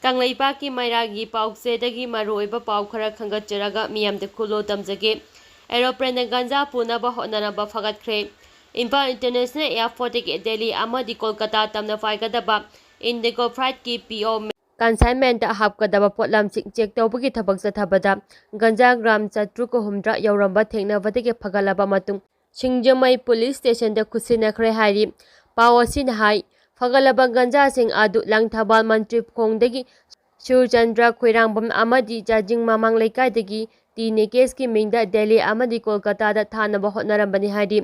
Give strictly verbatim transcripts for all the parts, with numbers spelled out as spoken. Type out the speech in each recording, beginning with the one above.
ꯀꯪꯂꯩꯄꯥꯛꯀꯤ ꯃꯩꯔꯥꯒꯤ ꯄꯥꯎꯆꯦꯗꯒꯤ ꯃꯔꯨꯑꯣꯏꯕ ꯄꯥꯎ ꯈꯔ ꯈꯟꯒꯠꯆꯔꯒ ꯃꯤꯌꯥꯝꯗ ꯈꯨꯂꯣ ꯇꯝꯖꯒꯦ꯫ ꯑꯦꯔꯣꯄ꯭ꯂꯦꯟꯅ ꯒꯟꯖꯥ ꯄꯨꯅꯕ ꯍꯣꯠꯅꯔꯝꯕ ꯐꯒꯠꯈ꯭ꯔꯦ꯫ ꯏꯝꯐꯥꯜ ꯏꯟꯇꯔꯅꯦꯁꯅꯦꯜ ꯑꯦꯌꯥꯔꯄꯣꯔꯠꯇꯒꯤ ꯗꯦꯜꯂꯤ ꯑꯃꯗꯤ ꯀꯣꯜꯀꯇꯥ ꯇꯝꯅ ꯄꯥꯏꯒꯗꯕ ꯏꯟꯗꯤꯒꯣ ꯐ꯭ꯂꯥꯏꯠꯀꯤ ꯄꯤ ꯑꯣ ꯀꯟꯁꯥꯏꯟꯃꯦꯟꯇ ꯍꯥꯞꯀꯗꯕ ꯄꯣꯠꯂꯝꯁꯤꯡ ꯆꯦꯛ ꯇꯧꯕꯒꯤ ꯊꯕꯛ ꯆꯠꯊꯕꯗ ꯒꯟꯖꯥ ꯒ꯭ꯔꯥꯝ ꯆꯥꯇ꯭ꯔꯨꯛꯀ ꯍꯨꯝꯗ꯭ꯔꯥ ꯌꯧꯔꯝꯕ ꯊꯦꯡꯅꯕꯗꯒꯤ ꯐꯒꯠꯂꯕ ꯃꯇꯨꯡ ꯁꯤꯡꯖꯃꯩ ꯄꯨꯂꯤꯁ ꯁ꯭ꯇꯦꯁꯟꯗ ꯈꯨꯠꯁꯤꯟꯅꯈ꯭ꯔꯦ ꯍꯥꯏꯔꯤ꯫ ꯄꯥꯎ ꯑꯁꯤꯅ ꯍꯥꯏ, ꯐꯒꯠꯂꯕ ꯒꯟꯖꯥꯁꯤꯡ ꯑꯗꯨ ꯂꯪꯊꯕꯥꯜ ꯃꯟꯇ꯭ꯔꯤꯞꯈꯣꯡꯗꯒꯤ ꯁꯨꯔꯆꯟꯗ꯭ꯔ ꯈꯣꯏꯔꯥꯡꯕꯝ ꯑꯃꯗꯤ ꯆꯥꯖꯤꯡ ꯃꯃꯥꯡ ꯂꯩꯀꯥꯏꯗꯒꯤ ꯇꯤ ꯅꯦꯀꯦꯁꯀꯤ ꯃꯤꯡꯗ ꯗꯦꯜꯂꯤ ꯑꯃꯗꯤ ꯀꯣꯜꯀꯇꯥꯗ ꯊꯥꯅꯕ ꯍꯣꯠꯅꯔꯝꯕꯅꯤ ꯍꯥꯏꯔꯤ꯫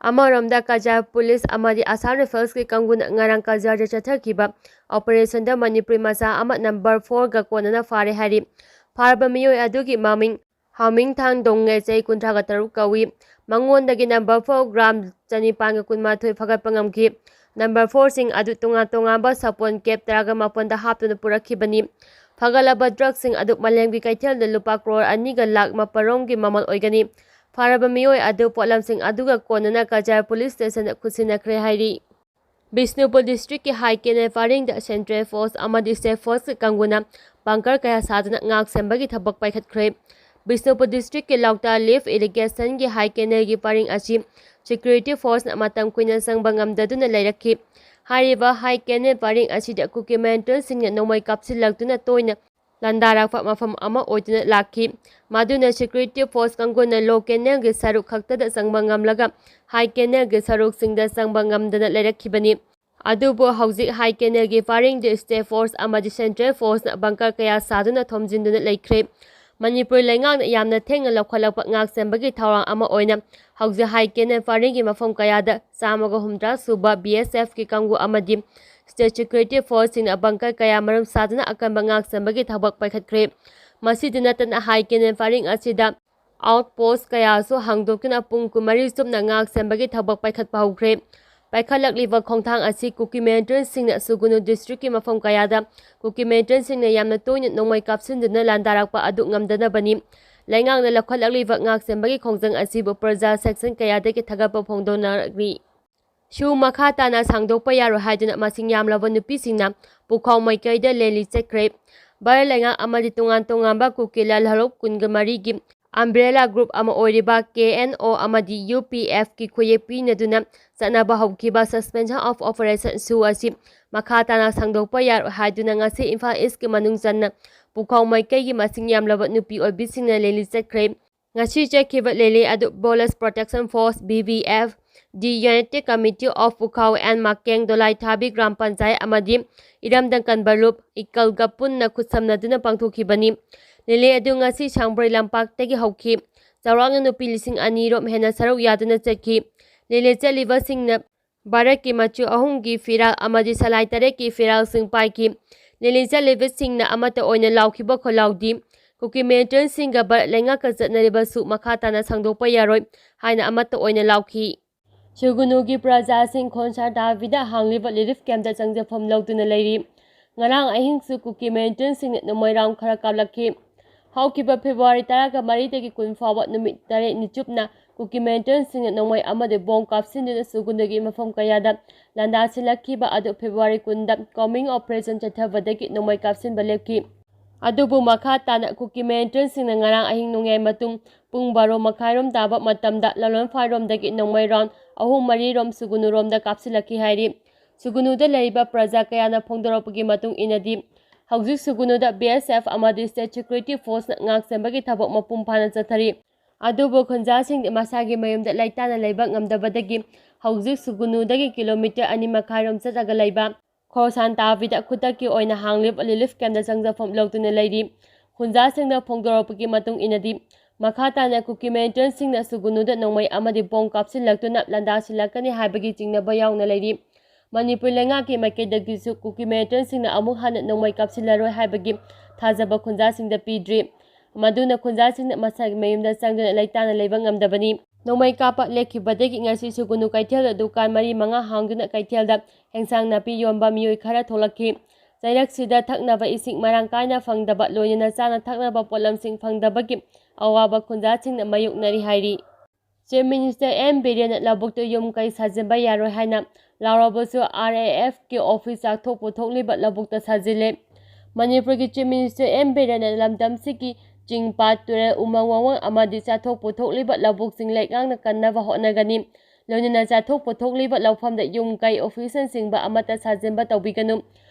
ꯑꯃꯔꯣꯝꯗ, ꯀꯆꯥꯔ ꯄꯨꯂꯤꯁ ꯑꯃꯗꯤ ꯑꯁꯥꯝ ꯔꯥꯏꯐꯜꯁꯀꯤ ꯀꯥꯡꯕꯨꯅ ꯉꯔꯥꯡ ꯀꯆꯥꯔꯗ ꯆꯠꯊꯈꯤꯕ ꯑꯣꯄꯔꯦꯁꯟꯗ ꯃꯅꯤꯄꯨꯔꯤ ꯃꯆꯥ ꯑꯃ ꯅꯝꯕꯔ ꯐꯣꯔꯒ ꯀꯣꯟꯅꯅ ꯐꯥꯔꯦ ꯍꯥꯏꯔꯤ꯫ ꯐꯥꯔꯕ ꯃꯤꯑꯣꯏ ꯑꯗꯨꯒꯤ ꯃꯃꯤꯡ ꯍꯥꯎꯃꯤꯡꯊꯥꯡ ꯗꯣꯡꯉꯦ, ꯆꯍꯤ ꯀꯨꯟꯊ꯭ꯔꯥꯒ ꯇꯔꯨꯛ ꯀꯧꯏ꯫ ꯃꯉꯣꯟꯗꯒꯤ ꯅꯝꯕꯔ ꯐꯣꯔ ꯒ꯭ꯔꯥꯝ ꯆꯅꯤꯄꯥꯟꯒ ꯀꯨꯟꯃꯥꯊꯣꯏ ꯐꯒꯠꯄ ꯉꯝꯈꯤ꯫ ꯅꯝꯕꯔ ꯐꯣꯔꯁꯤꯡ ꯑꯗꯨ ꯇꯣꯉꯥꯟ ꯇꯣꯉꯥꯟꯕ ꯁꯥꯄꯣꯟ ꯀꯦꯞ ꯇꯔꯥꯒ ꯃꯥꯄꯟꯗ ꯍꯥꯞꯇꯨꯅ ꯄꯨꯔꯛꯈꯤꯕꯅꯤ꯫ ꯐꯒꯠꯂꯕ ꯗ꯭ꯔꯒꯁꯤꯡ ꯑꯗꯨ ꯃꯥꯂꯦꯝꯒꯤ ꯀꯩꯊꯦꯜꯗ ꯂꯨꯄꯥ ꯀ꯭ꯔꯣꯔ ꯑꯅꯤꯒ ꯂꯥꯛ ꯃꯥꯄꯜ ꯔꯣꯝꯒꯤ ꯃꯃꯜ ꯑꯣꯏꯒꯅꯤ꯫ ꯐꯥꯔꯕ ꯃꯤꯑꯣꯏ ꯑꯗꯨ ꯄꯣꯠꯂꯝꯁꯤꯡ ꯑꯗꯨꯒ ꯀꯣꯟꯅꯅ ꯀꯆꯥꯔ ꯄꯨꯂꯤꯁ ꯁ꯭ꯇꯦꯁꯟꯗ ꯈꯨꯠꯁꯤꯟꯅꯈ꯭ꯔꯦ ꯍꯥꯏꯔꯤ꯫ ꯕꯤꯁꯅꯨꯄꯨꯔ ꯗꯤꯁꯇ꯭ꯔꯤꯛꯀꯤ ꯍꯥꯏ ꯀꯦꯅꯦꯜ ꯄꯔꯤꯡꯗ ꯁꯦꯟꯇ꯭ꯔꯦꯜ ꯐꯣꯔꯁ ꯑꯃꯗꯤ ꯁ꯭ꯇꯦꯠ ꯐꯣꯔꯁꯀꯤ ꯀꯥꯡꯕꯨꯅ ꯕꯪꯀꯔ ꯀꯌꯥ ꯁꯥꯗꯨꯅ ꯉꯥꯛ ꯁꯦꯟꯕꯒꯤ ꯊꯕꯛ ꯄꯥꯏꯈꯠꯈ꯭ꯔꯦ꯫ ꯕꯤꯁꯅꯨꯄꯨꯔ ꯗꯤꯁꯇ꯭ꯔꯤꯛꯀꯤ ꯂꯧꯇꯥ ꯂꯤꯐ ꯏꯔꯤꯒꯦꯁꯟꯒꯤ ꯍꯥꯏ ꯀꯦꯅꯦꯜꯒꯤ ꯄꯔꯤꯡ ꯑꯁꯤ ꯁꯦꯀ꯭ꯌꯨꯔꯤꯇꯤ ꯐꯣꯔꯁꯅ ꯃꯇꯝ ꯀꯨꯏꯅ ꯆꯪꯕ ꯉꯝꯗꯗꯨꯅ ꯂꯩꯔꯛꯈꯤ꯫ ꯍꯥꯏꯔꯤꯕ ꯍꯥꯏ ꯀꯦꯅꯦꯜ ꯄꯔꯤꯡ ꯑꯁꯤꯗ ꯀꯨꯀꯤ ꯃꯤꯂꯤꯇꯦꯟꯠꯁꯤꯡꯅ ꯅꯣꯡꯃꯩ ꯀꯥꯞꯁꯤꯜꯂꯛꯇꯨꯅ ꯇꯣꯏꯅ ꯂꯥꯟꯗꯥꯔꯛꯄ ꯃꯐꯝ ꯑꯃ ꯑꯣꯏꯗꯨꯅ ꯂꯥꯛꯈꯤ꯫ ꯃꯗꯨꯅ ꯁꯦꯀ꯭ꯌꯨꯔꯤꯇꯤ ꯐꯣꯔꯁ ꯀꯥꯡꯕꯨꯅ ꯂꯣ ꯀꯦꯅꯦꯜꯒꯤ ꯁꯔꯨꯛ ꯈꯛꯇꯗ ꯆꯪꯕ ꯉꯝꯂꯒ ꯍꯥꯏ ꯀꯦꯅꯦꯜꯒꯤ ꯁꯔꯨꯛꯁꯤꯡꯗ ꯆꯪꯕ ꯉꯝꯗꯅ ꯂꯩꯔꯛꯈꯤꯕꯅꯤ꯫ ꯑꯗꯨꯕꯨ ꯍꯧꯖꯤꯛ ꯍꯥꯏ ꯀꯦꯅꯦꯜꯒꯤ ꯄꯔꯤꯡꯗ ꯁ꯭ꯇꯦꯠ ꯐꯣꯔꯁ ꯑꯃꯗꯤ ꯁꯦꯟꯇ꯭ꯔꯦꯜ ꯐꯣꯔꯁꯅ ꯕꯪꯀꯔ ꯀꯌꯥ ꯁꯥꯗꯨꯅ ꯊꯣꯝꯖꯤꯟꯗꯨꯅ ꯂꯩꯈ꯭ꯔꯦ꯫ ꯃꯅꯤꯄꯨꯔ ꯂꯩꯉꯥꯛꯅ ꯌꯥꯝꯅ ꯊꯦꯡꯅ ꯂꯧꯈꯠꯂꯛꯄ ꯉꯥꯛ ꯁꯦꯟꯕꯒꯤ ꯊꯧꯔꯥꯡ ꯑꯃ ꯑꯣꯏꯅ ꯍꯧꯖꯤꯛ ꯍꯥꯏ ꯀꯦꯅꯦꯜ ꯄꯔꯤꯡꯒꯤ ꯃꯐꯝ ꯀꯌꯥꯗ ꯆꯥꯝꯃꯒ ꯍꯨꯝꯗ꯭ꯔꯥ ꯁꯨꯕ ꯕꯤ ꯑꯦꯁ ꯑꯦꯐꯀꯤ ꯀꯥꯡꯕꯨ ꯑꯃꯗꯤ ꯁ꯭ꯇꯦꯠ ꯁꯦꯀ꯭ꯌꯨꯔꯤꯇꯤ ꯐꯣꯔꯁꯁꯤꯡꯅ ꯕꯪꯀꯔ ꯀꯌꯥ ꯃꯔꯨꯝ ꯁꯥꯗꯨꯅ ꯑꯀꯟꯕ ꯉꯥꯛ ꯁꯦꯟꯕꯒꯤ ꯊꯕꯛ ꯄꯥꯏꯈꯠꯈ꯭ꯔꯦ꯫ ꯃꯁꯤꯗ ꯅꯠꯇꯅ ꯍꯥꯏ ꯀꯦꯅꯦꯜ ꯄꯔꯤꯡ ꯑꯁꯤꯗ ꯑꯥꯎꯠ ꯄꯣꯁ ꯀꯌꯥꯁꯨ ꯍꯥꯡꯗꯣꯛꯇꯨꯅ ꯄꯨꯡ ꯀꯨꯟꯃꯔꯤ ꯆꯨꯞꯅ ꯉꯥꯛ ꯁꯦꯟꯕꯒꯤ ꯊꯕꯛ ꯄꯥꯏꯈꯠꯄ ꯍꯧꯈ꯭ꯔꯦ꯫ ꯄꯥꯏꯈꯠꯂꯛꯂꯤꯕ ꯈꯣꯡꯊꯥꯡ ꯑꯁꯤ ꯀꯨꯀꯤ ꯃꯤꯂꯤꯇꯦꯟꯠꯁꯤꯡꯅ ꯁꯨꯒꯨꯅꯨ ꯗꯤꯁꯇ꯭ꯔꯤꯛꯀꯤ ꯃꯐꯝ ꯀꯌꯥꯗ ꯀꯨꯀꯤ ꯃꯤꯂꯤꯇꯦꯟꯠꯁꯤꯡꯅ ꯌꯥꯝꯅ ꯇꯣꯏꯅ ꯅꯣꯡꯃꯩ ꯀꯥꯞꯁꯤꯟꯗꯨꯅ ꯂꯥꯟꯗꯥꯔꯛꯄ ꯑꯗꯨ ꯉꯝꯗꯅꯕꯅꯤ꯫ ꯂꯩꯉꯥꯛꯅ ꯂꯧꯈꯠꯂꯛꯂꯤꯕ ꯉꯥꯛ ꯁꯦꯟꯕꯒꯤ ꯈꯣꯡꯖꯪ ꯑꯁꯤꯕꯨ ꯄ꯭ꯔꯖꯥ ꯁꯦꯛꯁꯟ ꯀꯌꯥꯗꯒꯤ ꯊꯥꯒꯠꯄ ꯐꯣꯡꯗꯣꯛꯅꯔꯤ꯫ ꯁꯨ ꯃꯈꯥ ꯇꯥꯅ ꯁꯥꯡꯗꯣꯛꯄ ꯌꯥꯔꯣꯏ ꯍꯥꯏꯗꯨꯅ ꯃꯁꯤꯡ ꯌꯥꯝꯂꯕ ꯅꯨꯄꯤꯁꯤꯡꯅ ꯄꯨꯈꯥꯎ ꯃꯥꯏꯀꯩꯗ ꯂꯦꯂꯤ ꯆꯠꯈ꯭ꯔꯦ꯫ ꯚꯥꯔꯠ ꯂꯩꯉꯥꯛ ꯑꯃꯗꯤ ꯇꯣꯉꯥꯟ ꯇꯣꯉꯥꯟꯕ ꯀꯨꯀꯤ ꯂꯥꯜꯍꯧꯂꯨꯞ ꯀꯨꯟꯒ ꯃꯔꯤꯒꯤ umbrella group ꯑꯃ ꯑꯣꯏꯔꯤꯕ ꯀꯦ ꯑꯦꯟ ꯑꯣ ꯑꯃꯗꯤ ꯌꯨ ꯄꯤ ꯑꯦꯐꯀꯤ ꯈꯨꯌꯦꯛ ꯄꯤꯅꯗꯨꯅ ꯆꯠꯅꯕ ꯍꯧꯈꯤꯕ Suspension of Operation ꯁꯨ ꯑꯁꯤ ꯃꯈꯥ ꯇꯥꯅ ꯁꯥꯡꯗꯣꯛꯄ ꯌꯥꯔꯣꯏ ꯍꯥꯏꯗꯨꯅ ꯉꯁꯤ ꯏꯝꯐꯥꯜ ꯏꯁꯀꯤ ꯃꯅꯨꯡ ꯆꯟꯅ ꯄꯨꯈꯥꯎ ꯃꯥꯏꯀꯩꯒꯤ ꯃꯁꯤꯡ ꯌꯥꯝꯂꯕ ꯅꯨꯄꯤ ꯑꯣꯏꯕꯤꯁꯤꯡꯅ ꯂꯦꯂꯤ ꯆꯠꯈ꯭ꯔꯦ꯫ ꯉꯁꯤ ꯆꯠꯈꯤꯕ ꯂꯦꯂꯤ ꯑꯗꯨ Borders Protection Force, B B F, The United Committee of Pukhao and Makeng, Dolaithabi gram panchayat ꯑꯃꯗꯤ ꯏꯔꯝꯗꯝ ꯀꯟꯕ ꯂꯨꯞ ꯏꯀꯜꯒ ꯄꯨꯟꯅ ꯈꯨꯠꯁꯝꯅꯗꯨꯅ ꯄꯥꯡꯊꯣꯛꯈꯤꯕꯅꯤ꯫ ꯂꯦꯂꯤ ꯑꯗꯨ ꯉꯁꯤ ꯁꯥꯡꯕ꯭ꯔꯩ ꯂꯝꯄꯥꯛꯇꯒꯤ ꯍꯧꯈꯤ꯫ ꯆꯥꯎꯔꯥꯛꯅ ꯅꯨꯄꯤ ꯂꯤꯁꯤꯡ ꯑꯅꯤ ꯔꯣꯝ ꯍꯦꯟꯅ ꯁꯔꯨꯛ ꯌꯥꯗꯨꯅ ꯆꯠꯈꯤ꯫ ꯂꯦꯂꯤ ꯆꯠꯂꯤꯕꯁꯤꯡꯅ ꯚꯥꯔꯠꯀꯤ ꯃꯆꯨ ꯑꯍꯨꯝꯒꯤ ꯐꯤꯔꯥꯜ ꯑꯃꯗꯤ ꯁꯂꯥꯏ ꯇꯔꯦꯠꯀꯤ ꯐꯤꯔꯥꯜꯁꯤꯡ ꯄꯥꯏꯈꯤ꯫ ꯂꯦꯂꯤ ꯆꯠꯂꯤꯕꯁꯤꯡꯅ ꯑꯃꯠꯇ ꯑꯣꯏꯅ ꯂꯥꯎꯈꯤꯕ ꯈꯣꯜꯂꯥꯎꯗꯤ ꯀꯨꯀꯤ ꯃꯤꯂꯤꯇꯦꯟꯁꯤꯡꯒ ꯚꯥꯔꯠ ꯂꯩꯉꯥꯛꯀ ꯆꯠꯅꯔꯤꯕ ꯁꯨ ꯃꯈꯥ ꯇꯥꯅ ꯁꯥꯡꯗꯣꯛꯄ ꯌꯥꯔꯣꯏ ꯍꯥꯏꯅ ꯑꯃꯠꯇ ꯑꯣꯏꯅ ꯂꯥꯎꯈꯤ꯫ ꯁꯨꯒꯨꯅꯨꯒꯤ ꯄ꯭ꯔꯖꯥꯁꯤꯡ ꯈꯣꯟꯁꯥ ꯇꯥꯕꯤꯗ ꯍꯥꯡꯂꯤꯕ ꯔꯤꯂꯤꯐ ꯀꯦꯝꯞꯇ ꯆꯪꯖꯐꯝ ꯂꯧꯗꯨꯅ ꯂꯩꯔꯤ꯫ ꯉꯔꯥꯡ ꯑꯍꯤꯡꯁꯨ ꯀꯨꯀꯤ ꯃꯤꯂꯤꯇꯦꯟꯁꯤꯡꯅ ꯅꯣꯡꯃꯩ ꯔꯥꯎꯟ ꯈꯔ ꯀꯥꯞꯂꯛꯈꯤ꯫ ꯍꯧꯈꯤꯕ ꯐꯦꯕ꯭ꯔꯨꯋꯥꯔꯤ ꯇꯔꯥꯒ ꯃꯔꯤꯗꯒꯤ ꯀꯨꯟ ꯐꯥꯎꯕ ꯅꯨꯃꯤꯠ ꯇꯔꯦꯠꯅꯤ ꯆꯨꯞꯅ ꯀꯨꯀꯤ ꯃꯤꯂꯤꯇꯦꯟꯁꯤꯡꯅ ꯅꯣꯡꯃꯩ ꯑꯃꯗꯤ ꯕꯣꯝ ꯀꯥꯞꯁꯤꯟꯗꯨꯅ ꯁꯨꯒꯨꯅꯨꯒꯤ ꯃꯐꯝ ꯀꯌꯥꯗ ꯂꯥꯟꯗꯥꯁꯤꯜꯂꯛꯈꯤꯕ ꯑꯗꯨ ꯐꯦꯕ꯭ꯔꯨꯋꯥꯔꯤ ꯀꯨꯟꯗ ꯀꯣꯝꯕꯤꯡ ꯑꯣꯄꯔꯦꯁꯟ ꯆꯠꯊꯕꯗꯒꯤ ꯅꯣꯡꯃꯩ ꯀꯥꯞꯁꯤꯟꯕ ꯂꯦꯞꯈꯤ꯫ ꯑꯗꯨꯕꯨ ꯃꯈꯥ ꯇꯥꯅ ꯀꯨꯀꯤ ꯃꯤꯂꯤꯇꯦꯟꯁꯤꯡꯅ ꯉꯔꯥꯡ ꯑꯍꯤꯡ ꯅꯣꯡꯌꯥꯏ ꯃꯇꯨꯡ ꯄꯨꯡ ꯕꯥꯔꯣ ꯃꯈꯥꯏꯔꯣꯝ ꯇꯥꯕ ꯃꯇꯝꯗ ꯂꯂꯣꯟꯐꯥꯏꯔꯣꯝꯗꯒꯤ ꯅꯣꯡꯃꯩ ꯔꯥꯎꯟ ꯑꯍꯨꯝ ꯃꯔꯤꯔꯣꯝ ꯁꯨꯒꯨꯅꯨꯔꯣꯝꯗ ꯀꯥꯞꯁꯤꯜꯂꯛꯈꯤ ꯍꯥꯏꯔꯤ꯫ ꯁꯨꯒꯨꯅꯨꯗ ꯂꯩꯔꯤꯕ ꯄ꯭ꯔꯖꯥ ꯀꯌꯥꯅ ꯐꯣꯡꯗꯣꯔꯛꯄꯒꯤ ꯃꯇꯨꯡ ꯏꯟꯅꯗꯤ, ꯍꯧꯖꯤꯛ ꯁꯨꯒꯨꯅꯨꯗ ꯕꯤ ꯑꯦꯁ ꯑꯦꯐ ꯑꯃꯗꯤ ꯁ꯭ꯇꯦꯠ ꯁꯦꯀ꯭ꯌꯨꯔꯤꯇꯤ ꯐꯣꯔꯁꯅ ꯉꯥꯛ ꯁꯦꯟꯕꯒꯤ ꯊꯕꯛ ꯃꯄꯨꯡ ꯐꯥꯅ ꯆꯠꯊꯔꯤ꯫ ꯑꯗꯨꯕꯨ ꯈꯨꯟꯖꯥꯁꯤꯡꯗꯤ ꯃꯁꯥꯒꯤ ꯃꯌꯨꯝꯗ ꯂꯩꯇꯥꯅ ꯂꯩꯕ ꯉꯝꯗꯕꯗꯒꯤ ꯍꯧꯖꯤꯛ ꯁꯨꯒꯨꯅꯨꯗꯒꯤ ꯀꯤꯂꯣꯃꯤꯇꯔ ꯑꯅꯤ ꯃꯈꯥꯏꯔꯣꯝ ꯆꯠꯂꯒ ꯂꯩꯕ ꯈꯣꯔꯁꯥꯟ ꯇꯥꯕꯤꯗ ꯈꯨꯗꯛꯀꯤ ꯑꯣꯏꯅ ꯍꯥꯡꯂꯤꯕ ꯔꯤꯂꯤꯐ ꯀꯦꯝꯞꯇ ꯆꯪꯖꯐꯝ ꯂꯧꯗꯨꯅ ꯂꯩꯔꯤ꯫ ꯈꯨꯟꯖꯥꯁꯤꯡꯅ ꯐꯣꯡꯗꯣꯔꯛꯄꯒꯤ ꯃꯇꯨꯡ ꯏꯟꯅꯗꯤ, ꯃꯈꯥ ꯇꯥꯅ ꯀꯨꯀꯤ ꯃꯤꯂꯤꯇꯦꯟꯁꯤꯡꯅ ꯁꯨꯒꯨꯅꯨꯗ ꯅꯣꯡꯃꯩ ꯑꯃꯗꯤ ꯕꯣꯝ ꯀꯥꯞꯁꯤꯜꯂꯛꯇꯨꯅ ꯂꯥꯟꯗꯥꯁꯤꯜꯂꯛꯀꯅꯤ ꯍꯥꯏꯕꯒꯤ ꯆꯤꯡꯅꯕ ꯌꯥꯎꯅ ꯂꯩꯔꯤ꯫ ꯃꯅꯤꯄꯨꯔ ꯂꯩꯉꯥꯛꯀꯤ ꯃꯥꯏꯀꯩꯗꯒꯤꯁꯨ ꯀꯨꯀꯤ ꯃꯤꯂꯤꯇꯦꯟꯁꯤꯡꯅ ꯑꯃꯨꯛ ꯍꯟꯅ ꯅꯣꯡꯃꯩ ꯀꯥꯞꯁꯤꯜꯂꯔꯣꯏ ꯍꯥꯏꯕꯒꯤ ꯊꯥꯖꯕ ꯈꯨꯟꯖꯥꯁꯤꯡꯗ ꯄꯤꯗ꯭ꯔꯤ꯫ ꯃꯗꯨꯅ ꯈꯨꯟꯖꯥꯁꯤꯡꯅ ꯃꯁꯥꯒꯤ ꯃꯌꯨꯝꯗ ꯆꯪꯗꯨꯅ ꯂꯩꯇꯥꯅ ꯂꯩꯕ ꯉꯝꯗꯕꯅꯤ꯫ ꯅꯣꯡꯃꯩ ꯀꯥꯞꯄ ꯂꯦꯞꯈꯤꯕꯗꯒꯤ ꯉꯁꯤ ꯁꯨꯒꯨꯅꯨ ꯀꯩꯊꯦꯜꯗ ꯗꯨꯀꯥꯟ ꯃꯔꯤ ꯃꯉꯥ ꯍꯥꯡꯗꯨꯅ ꯀꯩꯊꯦꯜꯗ ꯍꯦꯟꯁꯥꯡ ꯅꯥꯄꯤ ꯌꯣꯟꯕ ꯃꯤꯑꯣꯏ ꯈꯔ ꯊꯣꯛꯂꯛꯈꯤ꯫ ꯆꯩꯔꯛꯁꯤꯗ ꯊꯛꯅꯕ ꯏꯁꯤꯡ ꯃꯔꯥꯡ ꯀꯥꯏꯅ ꯐꯪꯗꯕ, ꯂꯣꯏꯅꯅ ꯆꯥꯅ ꯊꯛꯅꯕ ꯄꯣꯠꯂꯝꯁꯤꯡ ꯐꯪꯗꯕꯒꯤ ꯑꯋꯥꯕ ꯈꯨꯟꯖꯥꯁꯤꯡꯅ ꯃꯥꯌꯣꯛꯅꯔꯤ ꯍꯥꯏꯔꯤ꯫ Chief Minister ꯑꯦꯝ ꯕꯤꯔꯦꯟꯅ ꯂꯧꯕꯨꯛꯇ ꯌꯨꯝ ꯀꯩ ꯁꯥꯖꯤꯟꯕ ꯌꯥꯔꯣꯏ ꯍꯥꯏꯅ ꯂꯥꯎꯔꯕꯁꯨ, ꯑꯥꯔ ꯑꯦ ꯑꯦꯐꯀꯤ ꯑꯣꯐꯤꯁ ꯆꯥꯊꯣꯛ ꯄꯨꯊꯣꯛꯂꯤꯕ ꯂꯧꯕꯨꯛꯇ ꯁꯥꯖꯤꯜꯂꯦ꯫ ꯃꯅꯤꯄꯨꯔꯒꯤ Chief Minister ꯑꯦꯝ ꯕꯤꯔꯦꯟꯅ ꯂꯝꯗꯝꯁꯤꯒꯤ ꯆꯤꯡ, ꯄꯥꯠ, ꯇꯨꯔꯦꯜ, ꯎꯃꯪ ꯋꯥꯃꯪ ꯑꯃꯗꯤ ꯆꯥꯊꯣꯛ ꯄꯨꯊꯣꯛꯂꯤꯕ ꯂꯧꯕꯨꯛꯁꯤꯡ ꯂꯩꯉꯥꯛꯅ ꯀꯟꯅꯕ ꯍꯣꯠꯅꯒꯅꯤ꯫ ꯂꯣꯏꯅꯅ ꯆꯥꯊꯣꯛ ꯄꯨꯊꯣꯛꯂꯤꯕ ꯂꯧꯐꯝꯗ ꯌꯨꯝ ꯀꯩ, ꯑꯣꯐꯤꯁꯅꯆꯤꯡꯕ ꯑꯃꯠꯇ ꯁꯥꯖꯤꯟꯕ ꯇꯧꯕꯤꯒꯅꯨ꯫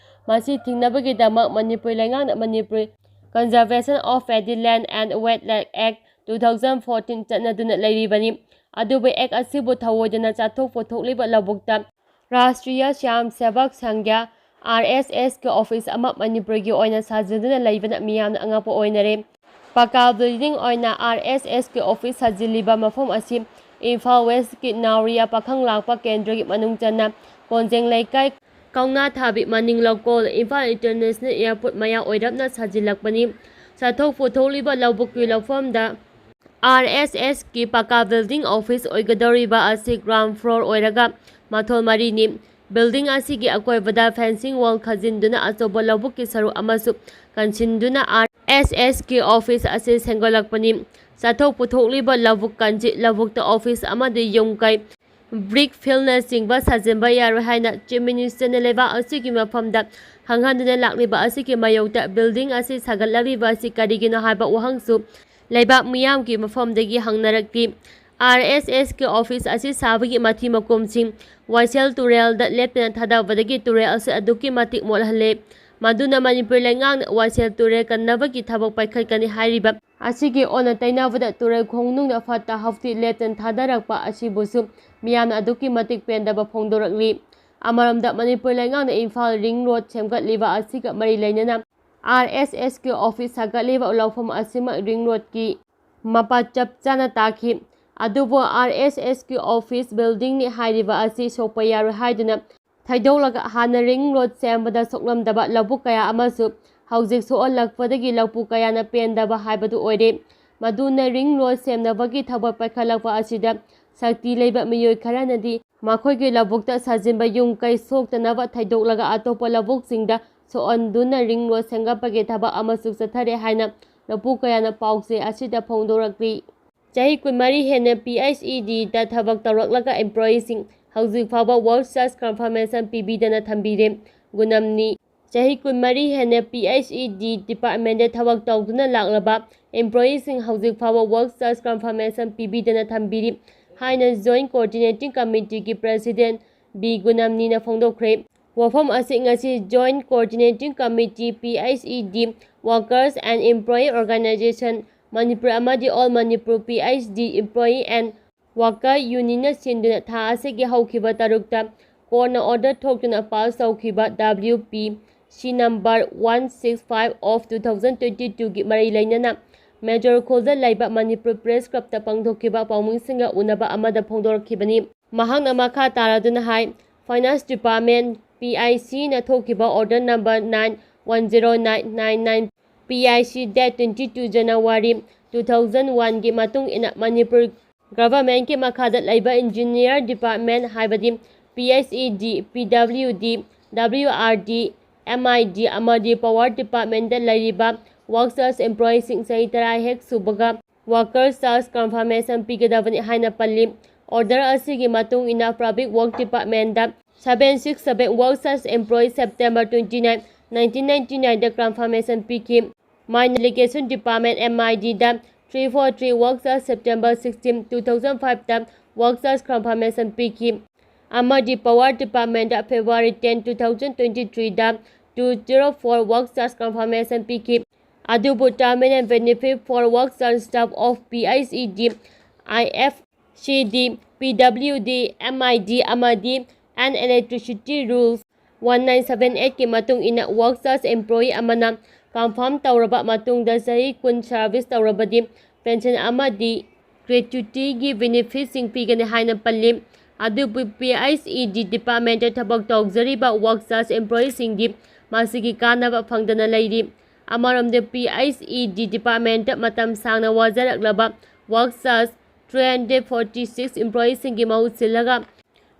ꯃꯁꯤ ꯊꯤꯡꯅꯕꯒꯤꯗꯃꯛ ꯃꯅꯤꯄꯨꯔ ꯂꯩꯉꯥꯛꯅ Manipur Conservation of Paddy Land and Wetland Act two thousand fourteen ꯆꯠꯅꯗꯨꯅ ꯂꯩꯔꯤꯕꯅꯤ꯫ ꯑꯗꯨꯕꯨ ꯑꯦꯛ ꯑꯁꯤꯕꯨ ꯊꯧꯑꯣꯏꯗꯅ ꯆꯥꯊꯣꯛ ꯄꯨꯊꯣꯛꯂꯤꯕ ꯂꯧꯕꯨꯛꯇ ꯔꯥꯁꯇ꯭ꯔꯤꯌꯥ ꯁ꯭ꯌꯥꯝ ꯁꯦꯕꯛ ꯁꯪꯘ꯭ꯌꯥ, ꯑꯥꯔ ꯑꯦꯁ ꯑꯦꯁꯀꯤ ꯑꯣꯐꯤꯁ ꯑꯃ ꯃꯅꯤꯄꯨꯔꯒꯤ ꯑꯣꯏꯅ ꯁꯥꯖꯤꯟꯗꯨꯅ ꯂꯩꯕꯅ ꯃꯤꯌꯥꯝꯅ ꯑꯉꯛꯄ ꯑꯣꯏꯅꯔꯦ꯫ ꯄꯀꯥ ꯕꯤꯜꯗꯤꯡ ꯑꯣꯏꯅ ꯑꯥꯔ ꯑꯦꯁ ꯑꯦꯁꯀꯤ ꯑꯣꯐꯤꯁ ꯁꯥꯖꯤꯜꯂꯤꯕ ꯃꯐꯝ ꯑꯁꯤ ꯏꯝꯐꯥꯜ ꯋꯦꯁꯀꯤ ꯅꯥꯎꯔꯤꯌꯥ ꯄꯥꯈꯪ ꯂꯥꯛꯄ ꯀꯦꯟꯗ꯭ꯔꯒꯤ ꯃꯅꯨꯡ ꯆꯟꯅ ꯀꯣꯟꯖꯦꯡ ꯂꯩꯀꯥꯏ, ꯀꯧꯅꯥ ꯊꯥꯕꯤ ꯃꯅꯤꯡ ꯂꯧꯀꯣꯜ, ꯏꯝꯐꯥꯜ ꯏꯟꯇꯔꯅꯦꯁꯅꯦꯜ ꯑꯦꯌꯥꯔꯄꯣꯔꯠ ꯃꯌꯥ ꯑꯣꯏꯔꯞꯅ ꯁꯥꯖꯤꯜꯂꯛꯄꯅꯤ꯫ ꯆꯥꯊꯣꯛ ꯄꯨꯊꯣꯛꯂꯤꯕ ꯂꯧꯕꯨꯛꯀꯤ ꯂꯧꯐꯝꯗ ꯑꯥꯔ ꯑꯦꯁ ꯑꯦꯁꯀꯤ ꯄꯀꯥ ꯕꯤꯜꯗꯤꯡ ꯑꯣꯐꯤꯁ ꯑꯣꯏꯒꯗꯧꯔꯤꯕ ꯑꯁꯤ ꯒ꯭ꯔꯥꯎꯟ ꯐ꯭ꯂꯣꯔ ꯑꯣꯏꯔꯒ ꯃꯊꯣꯜ ꯃꯔꯤꯅꯤ꯫ ꯕꯤꯜꯗꯤꯡ ꯑꯁꯤꯒꯤ ꯑꯀꯣꯏꯕꯗ ꯐꯦꯟꯁꯤꯡ ꯋꯥꯜ ꯈꯥꯖꯤꯟꯗꯨꯅ ꯑꯆꯧꯕ ꯂꯧꯕꯨꯛꯀꯤ ꯁꯔꯨꯛ ꯑꯃꯁꯨ ꯀꯟꯁꯤꯟꯗꯨꯅ ꯑꯥꯔ ꯑꯦꯁ ꯑꯦꯁꯀꯤ ꯑꯣꯐꯤꯁ ꯑꯁꯤ ꯁꯦꯝꯒꯠꯂꯛꯄꯅꯤ꯫ ꯆꯥꯊꯣꯛ ꯄꯨꯊꯣꯛꯂꯤꯕ ꯂꯧꯕꯨꯛ ꯀꯟꯖꯤꯠ ꯂꯧꯕꯨꯛꯇ ꯑꯣꯐꯤꯁ ꯑꯃꯗꯤ ꯌꯨꯝ ꯀꯩ, ꯕ꯭ꯔꯤꯛ ꯐꯤꯜꯅꯆꯤꯡꯕ ꯁꯥꯖꯤꯟꯕ ꯌꯥꯔꯣꯏ ꯍꯥꯏꯅ ꯆꯤꯐ ꯃꯤꯅꯤꯁꯇꯔꯅ ꯂꯩꯕꯥꯛ ꯑꯁꯤꯒꯤ ꯃꯐꯝꯗ ꯈꯪꯍꯟꯗꯨꯅ ꯂꯥꯛꯂꯤꯕ ꯑꯁꯤꯒꯤ ꯃꯥꯌꯣꯛꯇ ꯕꯤꯜꯗꯤꯡ ꯑꯁꯤ ꯁꯥꯒꯠꯂꯛꯂꯤꯕ ꯑꯁꯤ ꯀꯔꯤꯒꯤꯅꯣ ꯍꯥꯏꯕ ꯋꯥꯍꯪꯁꯨ ꯂꯩꯕꯥꯛ ꯃꯤꯌꯥꯝꯒꯤ ꯃꯐꯝꯗꯒꯤ ꯍꯪꯅꯔꯛꯂꯤ꯫ ꯑꯥꯔ ꯑꯦꯁ ꯑꯦꯁꯀꯤ ꯑꯣꯐꯤꯁ ꯑꯁꯤ ꯁꯥꯕꯒꯤ ꯃꯊꯤ ꯃꯀꯨꯝꯁꯤꯡ ꯋꯥꯏꯁꯦꯜ ꯇꯨꯔꯦꯜꯗ ꯂꯦꯞꯇꯅ ꯊꯥꯗꯕꯗꯒꯤ ꯇꯨꯔꯦꯜ ꯑꯁꯤ ꯑꯗꯨꯛꯀꯤ ꯃꯇꯤꯛ ꯃꯣꯠꯍꯜꯂꯦ꯫ ꯃꯗꯨꯅ ꯃꯅꯤꯄꯨꯔ ꯂꯩꯉꯥꯛꯅ ꯋꯥꯏꯁꯦꯜ ꯇꯨꯔꯦꯜ ꯀꯟꯅꯕꯒꯤ ꯊꯕꯛ ꯄꯥꯏꯈꯠꯀꯅꯤ ꯍꯥꯏꯔꯤꯕ ꯑꯁꯤꯒꯤ ꯑꯣꯟꯅ ꯇꯩꯅꯕꯗ ꯇꯨꯔꯦꯜ ꯈꯣꯡꯅꯨꯡꯗ ꯐꯠꯇ ꯍꯥꯎꯊꯤ ꯂꯦꯞꯇꯅ ꯊꯥꯗꯔꯛꯄ ꯑꯁꯤꯕꯨꯁꯨ ꯃꯤꯌꯥꯝꯅ ꯑꯗꯨꯛꯀꯤ ꯃꯇꯤꯛ ꯄꯦꯟꯗꯕ ꯐꯣꯡꯗꯣꯔꯛꯂꯤ꯫ ꯑꯃꯔꯣꯝꯗ ꯃꯅꯤꯄꯨꯔ ꯂꯩꯉꯥꯛꯅ ꯏꯝꯐꯥꯜ ꯔꯤꯡ ꯔꯣꯗ ꯁꯦꯝꯒꯠꯂꯤꯕ ꯑꯁꯤꯒ ꯃꯔꯤ ꯂꯩꯅꯅ ꯑꯥꯔ ꯑꯦꯁ ꯑꯦꯁꯀꯤ ꯑꯣꯐꯤꯁ ꯁꯥꯒꯠꯂꯤꯕ ꯂꯧꯐꯝ ꯑꯁꯤꯃꯛ ꯔꯤꯡ ꯔꯣꯗꯀꯤ ꯃꯄꯥ ꯆꯞ ꯆꯥꯅ ꯇꯥꯈꯤ꯫ ꯑꯗꯨꯕꯨ ꯑꯥꯔ ꯑꯦꯁ ꯑꯦꯁꯀꯤ ꯑꯣꯐꯤꯁ ꯕꯤꯜꯗꯤꯡꯅꯤ ꯍꯥꯏꯔꯤꯕ ꯑꯁꯤ ꯁꯣꯛꯄ ꯌꯥꯔꯣꯏ ꯍꯥꯏꯗꯨꯅ ꯊꯩꯗꯣꯛꯂꯒ ꯍꯥꯟꯅ ꯔꯤꯡ ꯔꯣꯗ ꯁꯦꯝꯕꯗ ꯁꯣꯛꯂꯝꯗꯕ ꯂꯧꯕꯨꯛ ꯀꯌꯥ ꯑꯃꯁꯨ ꯍꯧꯖꯤꯛ ꯁꯣꯛꯍꯜꯂꯛꯄꯗꯒꯤ ꯂꯧꯄꯨꯛ ꯀꯌꯥꯅ ꯄꯦꯟꯗꯕ ꯍꯥꯏꯕꯗꯨ ꯑꯣꯏꯔꯦ꯫ ꯃꯗꯨꯅ ꯔꯤꯡ ꯔꯣꯗ ꯁꯦꯝꯅꯕꯒꯤ ꯊꯕꯛ ꯄꯥꯏꯈꯠꯂꯛꯄ ꯑꯁꯤꯗ ꯁꯛꯇꯤ ꯂꯩꯕ ꯃꯤꯑꯣꯏ ꯈꯔꯅꯗꯤ ꯃꯈꯣꯏꯒꯤ ꯂꯧꯕꯨꯛꯇ ꯁꯥꯖꯤꯟꯕ ꯌꯨꯝ ꯀꯩ ꯁꯣꯛꯇꯅꯕ ꯊꯩꯗꯣꯛꯂꯒ ꯑꯇꯣꯞꯄ ꯂꯧꯕꯨꯛꯁꯤꯡꯗ ꯁꯣꯛꯍꯟꯗꯨꯅ ꯔꯤꯡ ꯔꯣꯗ ꯁꯦꯝꯒꯠꯄꯒꯤ ꯊꯕꯛ ꯑꯃꯁꯨ ꯆꯠꯊꯔꯦ ꯍꯥꯏꯅ ꯂꯧꯄꯨꯛ ꯀꯌꯥꯅ ꯄꯥꯎꯆꯦ ꯑꯁꯤꯗ ꯐꯣꯡꯗꯣꯔꯛꯂꯤ꯫ ꯆꯍꯤ ꯀꯨꯟꯃꯔꯤ ꯍꯦꯟꯅ P H E Dꯗ ꯊꯕꯛ ꯇꯧꯔꯛꯂꯒ employeeꯁꯤꯡ ꯍꯧꯖꯤꯛ ꯐꯥꯎꯕ work status confirmation ꯄꯤꯕꯤꯗꯅ ꯊꯝꯕꯤꯔꯦ꯫ ꯒꯨꯅꯝꯅꯤ꯫ ꯆꯍꯤ ꯀꯨꯟꯃꯔꯤ ꯍꯦꯟꯅ P H E D departmentꯗ ꯊꯕꯛ ꯇꯧꯗꯨꯅ ꯂꯥꯛꯂꯕ employeeꯁꯤꯡ ꯍꯧꯖꯤꯛ ꯐꯥꯎꯕ work status confirmation ꯄꯤꯕꯤꯗꯅ ꯊꯝꯕꯤꯔꯤ ꯍꯥꯏꯅ Joint Coordinating Committeeꯒꯤ President B ꯒꯨꯅꯝꯅꯤꯅ ꯐꯣꯡꯗꯣꯛꯈ꯭ꯔꯦ꯫ ꯋꯥꯐꯝ ꯑꯁꯤ ꯉꯁꯤ Joint Coordinating Committee, P H E D Workers and Employee Organization, Manipur ꯑꯃꯗꯤ All Manipur P H D Employee and Worker Unionꯅ ꯁꯤꯟꯗꯨꯅ ꯊꯥ ꯑꯁꯤꯒꯤ ꯍꯧꯈꯤꯕ ꯇꯔꯨꯛꯇ courtꯅ order ꯊꯣꯛꯇꯨꯅ pass ꯇꯧꯈꯤꯕ W P C number one six five of two thousand twenty twoꯒꯤ ꯃꯔꯤ ꯂꯩꯅꯅ ꯃꯦꯖꯣꯔ ꯈꯨꯜꯗ ꯂꯩꯕ ꯃꯅꯤꯄꯨꯔ Press Clubꯇ ꯄꯥꯡꯊꯣꯛꯈꯤꯕ ꯄꯥꯎꯃꯤꯁꯤꯡꯒ ꯎꯅꯕ ꯑꯃꯗ ꯐꯣꯡꯗꯣꯔꯛꯈꯤꯕꯅꯤ꯫ ꯃꯍꯥꯛꯅ ꯃꯈꯥ ꯇꯥꯔꯗꯨꯅ ꯍꯥꯏ, Finance Department, P I Cꯅ ꯊꯣꯛꯈꯤꯕ order number nine one zero nine nine nine P I C date twenty two January two thousand oneꯒꯤ ꯃꯇꯨꯡ ꯏꯟꯅ ꯃꯅꯤꯄꯨꯔ governmentꯀꯤ ꯃꯈꯥꯗ ꯂꯩꯕ engineer department ꯍꯥꯏꯕꯗꯤ P H E D, P W D, W R D, M I D ꯑꯃꯗꯤ power departmentꯇ ꯂꯩꯔꯤꯕ work status employeeꯁꯤꯡ ꯆꯍꯤ ꯇꯔꯥ ꯍꯦꯛ ꯁꯨꯕꯒ work status confirmation ꯄꯤꯒꯗꯕꯅꯤ ꯍꯥꯏꯅ ꯄꯜꯂꯤ꯫ Order ꯑꯁꯤꯒꯤ ꯃꯇꯨꯡ ꯏꯟꯅ Public Work Departmentꯗ seven six seven work status employee September twenty nine, nineteen ninety nineꯗ confirmation ꯄꯤꯈꯤ꯫ Mine Allocation Department, M I Dꯗ three four three work status September sixteen, two thousand fiveꯇ work status confirmation ꯄꯤꯈꯤ꯫ ꯑꯃꯗꯤ Power Departmentꯇ February ten, two thousand twenty threeꯗ two zero four work status confirmation ꯄꯤꯈꯤ꯫ ꯑꯗꯨꯕꯨ Terminal Benefit for Work Status Staff of P H E D, I F C D, P W D, M I D ꯑꯃꯗꯤ An Electricity Rules one nine seven eightꯀꯤ ꯃꯇꯨꯡ ꯏꯟꯅ work status employee ꯑꯃꯅ confirm ꯇꯧꯔꯕ ꯃꯇꯨꯡꯗ ꯆꯍꯤ ꯀꯨꯟ service ꯇꯧꯔꯕꯗꯤ pension ꯑꯃꯗꯤ gratuityꯒꯤ benefitꯁꯤꯡ ꯄꯤꯒꯅꯤ ꯍꯥꯏꯅ ꯄꯜꯂꯤ꯫ ꯑꯗꯨꯕꯨ P H E D departmentꯇ ꯊꯕꯛ ꯇꯧꯖꯔꯤꯕ work status employeeꯁꯤꯡꯗꯤ ꯃꯁꯤꯒꯤ ꯀꯥꯟꯅꯕ ꯐꯪꯗꯅ ꯂꯩꯔꯤ꯫ ꯑꯃꯔꯣꯝꯗ P H E D departmentꯇ ꯃꯇꯝ ꯁꯥꯡꯅ ꯋꯥꯖꯔꯛꯂꯕ work status three hundred forty six employeeꯁꯤꯡꯒꯤ ꯃꯍꯨꯠ ꯁꯤꯜꯂꯒ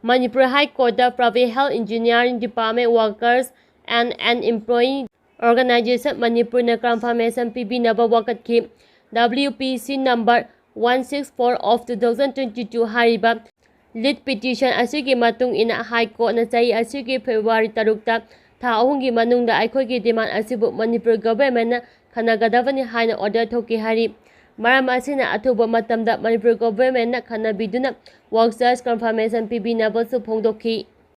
Manipur High Courtꯇ Private Health Engineering Department Workers and an Employee Organization ꯃꯅꯤꯄꯨꯔꯅ confirmation ꯄꯤꯕꯤꯅꯕ ꯋꯥꯀꯠꯈꯤ꯫ W P C number one six four of two thousand twenty two ꯍꯥꯏꯔꯤꯕ lead petition ꯑꯁꯤꯒꯤ ꯃꯇꯨꯡ ꯏꯟꯅ ꯍꯥꯏ ꯀꯣꯔꯠꯅ ꯆꯍꯤ ꯑꯁꯤꯒꯤ February ꯇꯔꯨꯛꯇ ꯊꯥ ꯑꯍꯨꯝꯒꯤ ꯃꯅꯨꯡꯗ ꯑꯩꯈꯣꯏꯒꯤ ꯗꯤꯃꯥꯟ ꯑꯁꯤꯕꯨ ꯃꯅꯤꯄꯨꯔ ꯒꯚꯔꯟꯃꯦꯟꯅ ꯈꯟꯅꯒꯗꯕꯅꯤ ꯍꯥꯏꯅ ꯑꯣꯔꯗꯔ ꯊꯣꯛꯈꯤ ꯍꯥꯏꯔꯤ꯫ ꯃꯔꯝ ꯑꯁꯤꯅ ꯑꯊꯨꯕ ꯃꯇꯝꯗ ꯃꯅꯤꯄꯨꯔ ꯒꯚꯔꯟꯃꯦꯟꯅ ꯈꯟꯅꯕꯤꯗꯨꯅ ꯋꯥꯔꯛ ꯆꯥꯔꯖ ꯀꯟꯐꯔꯃꯦꯁꯟ ꯄꯤꯕꯤꯅꯕꯁꯨ ꯐꯣꯡꯗꯣꯛꯈꯤ꯫